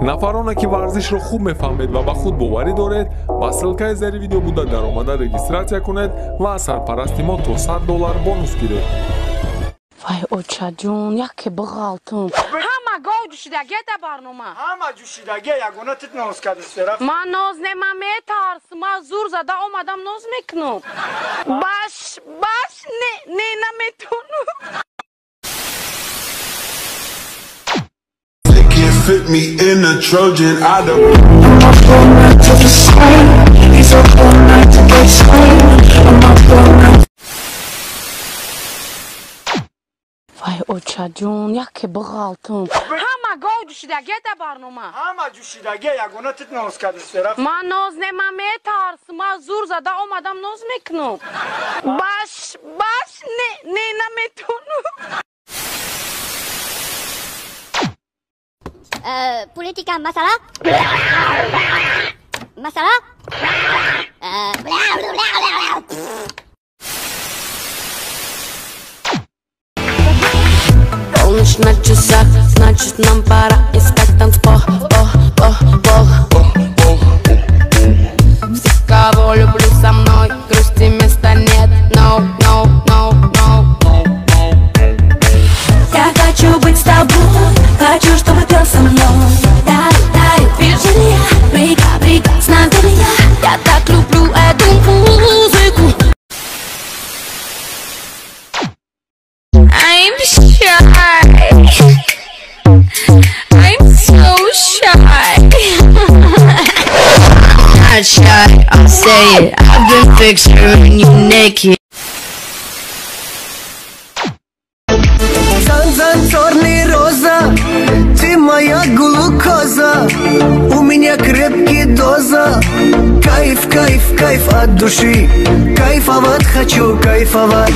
Нафароне ки варзишро хуб мефаҳмед ва ба худ боварӣ доред, ба ссылкаи зери видео буда даромада регистрация кунед ва аз сарпарасти мо то $100 бонус гиред. Вай, очаҷон, яке биғалтум. Ҳама гов ҷӯшидагия да барнома. Ҳама ҷӯшидагия, ягона тит ноз кардист. Ман ноз не, ман метарсам. Ман зур зада омадам, ноз мекунам. Баш, баш, не, не, наметонам. Fit me in a Trojan out of Вай, очаҷон, яке биғалтум. Ҳама гов ҷӯшидагия да барнома. Ҳама ҷӯшидагия, ягона тит ноз кардист. Ман ноз не, ман метарсам. Ман зур зада омадам, ноз мекунам. Баш, баш, не, не, наметонам. Политика масала? Масала? Полночь на часах, значит, нам пора искать танцпол, пол, пол, пол. Всех, кого люблю, со мной грусти места нет. No, no, no, no. Я хочу быть с тобой, хочу, чтобы пел со мной. Дай, дай, движения, прикосновения. Я так люблю эту музыку. I'm shy. I'm so shy. I'm not shy, I'll say it. I've been picturing you naked. Черный роза, ты моя глюкоза, у меня крепкий доза. Кайф, кайф, кайф от души, кайфовать хочу, кайфовать.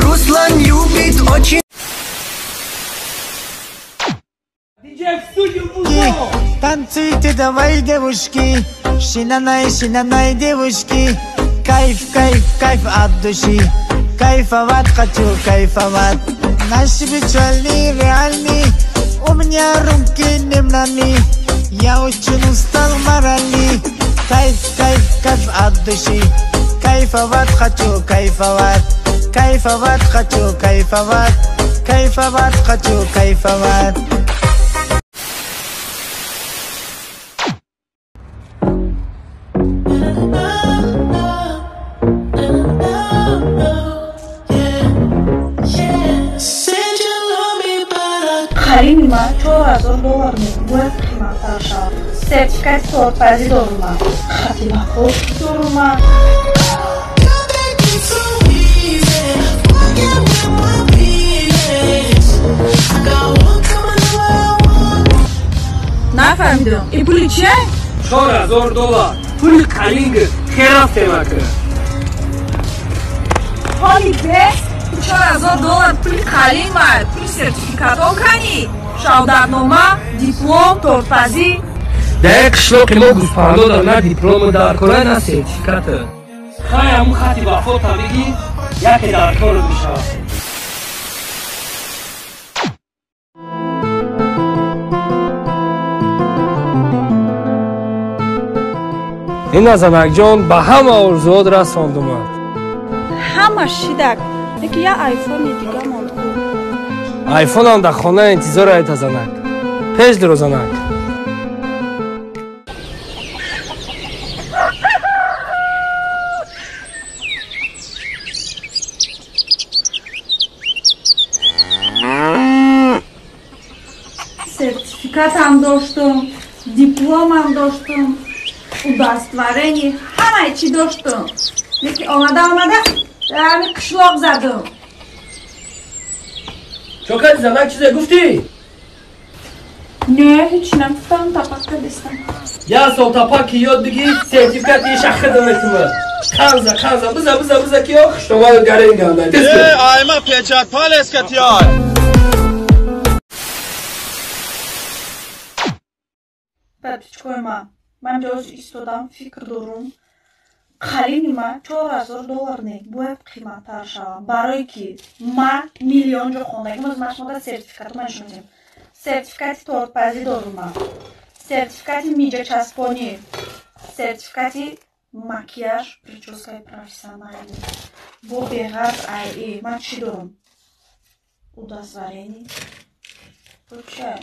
Руслан любит очень. Танцуйте давай, девушки, шинанай, шинанай, девушки. Кайф, кайф, кайф от души, кайфовать хочу, кайфовать. Наши печали реальны, у меня руки не мнани. Я очень устал морали. Кайф, кайф, кайф от души, кайфовать хочу, кайфовать. Кайфовать хочу, кайфовать. Кайфовать хочу, кайфовать. Харими ман $4000 бояд қиматтар шавад. Сертификати тортпазӣ дорум ман, хати вафот дорум ман. Нафаҳмидам, ин пули чия? $4000 пули қалинг хераф темака. Ҳоли бес $4000 пули қалинг май, пули сертификатҳо кани, шаҳодатнома, диплом, тортпазӣ. Дар як қишлоқи мо гӯспандода на диплому дар кора, на сертификата. Хай ҳамун хати вафота бигӣ, яке дар корот мешавад. Ина занакҷон, ба ҳама орзуот расондумад. Ҳама шидак, лекин я айфони дига монд ку. Айфонам дар хона интизор айта занак. Пеш диро занак. Сертификатам доштум, дипломам доштум, удостоверение, ҳамаи чӣ доштум. Лекин омада омада дар ҳамин қишлоқ задум. Чо кардӣ занак, чизе гуфтӣ? Не, ҳеҷ нагуфтам, тапак кардистам. Як сол тапак ки ёд бигӣ, сертификати шахида метумад. Қанза, қанза, биза, биза, биза ки ё хиштоваю гарин гандай. Э, айма печат палеска тиёй. Подписчикои ман, ман ҷоз истодам, фикр дорум. Қалини ман $4000 не, бояд қиматтар шавад. Барое ки ман миллион ҷо хондагим, боз ман шумо сертификату ман нишон медиҳам. Сертификати тортпазӣ дорум ман, Сертификати миҷачаспонӣ, сертификати макияж, прическаи профессиональный. Бо беғарз ай ман чӣ дорум? Удостоверение чия?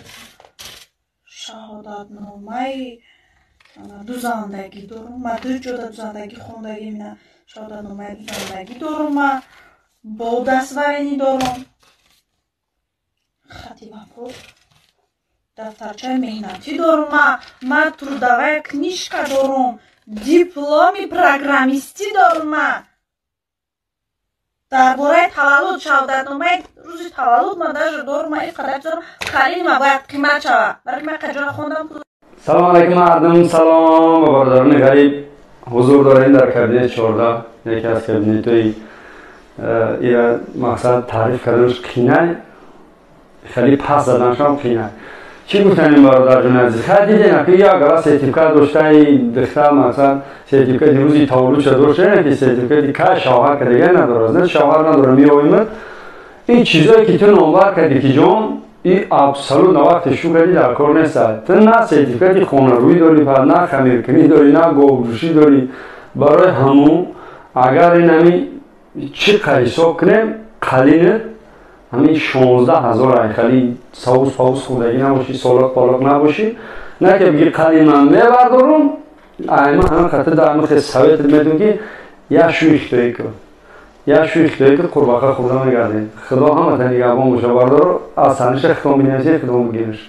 Шаҳодатномаи дузандагӣ дорум. Ман ду ҷода дузандагӣ хондагӣ, мина, шаҳодатномаи дузандагӣ дорум. Ма бо удостоверение дорум, хати вафот, дафтарчаи меҳнатӣ дорум. Ма трудовая книжка дорум, дипломи программистӣ дорум. Ма дар бораи таваллуд, шаҳодатномаи рӯзи таваллуд ма даже дорум. Ма ин қадар дорум, қалини ма бояд қимат шава, барои ки ман қаҷора хондам. Салом алайкум, мардум, салом ба бародарони ғариб. Ҳузур дорем дар кабинет 14, яке аз кабинетҳои ира мақсад таъриф карданаш қинай, хеле пас заданашам қинай. Чӣ гуфтан ин бародарҷони азиз? Хай, дидем, ки як гала сертификат доштаи духтар, мақсад, сертификати рӯзи таваллудша дошта, ки сертификати кай шавҳар кардага надорад, на шавҳар надора. Меоимад, ин чизое ки ту номбар кардӣ, ки ҷон, и абсолютно вақте шу кардӣ, дар кор неста. Ту на сертификати хонарӯӣ дорӣ, на хамиркунӣ дорӣ, на говҷӯшӣ дорӣ. Барои ҳамун, агар ин ҳами чӣ қа ҳисоб кунем, қалинат ҳамин 16 000, ай хали савус павус хӯрдагӣ набошӣ, солоқ полоқ набошӣ, на ки бигӣ қалин ман мебардорум. Айма ҳама хата дар ҳама советат медум, ки як шӯи хитоӣ кун, як шӯи хитоӣ ки қурбақа хӯрда мегардем. Худо ҳамата нигаҳбон боша, бардоро. Аз саниша хитом бинависед, хитом бигириш.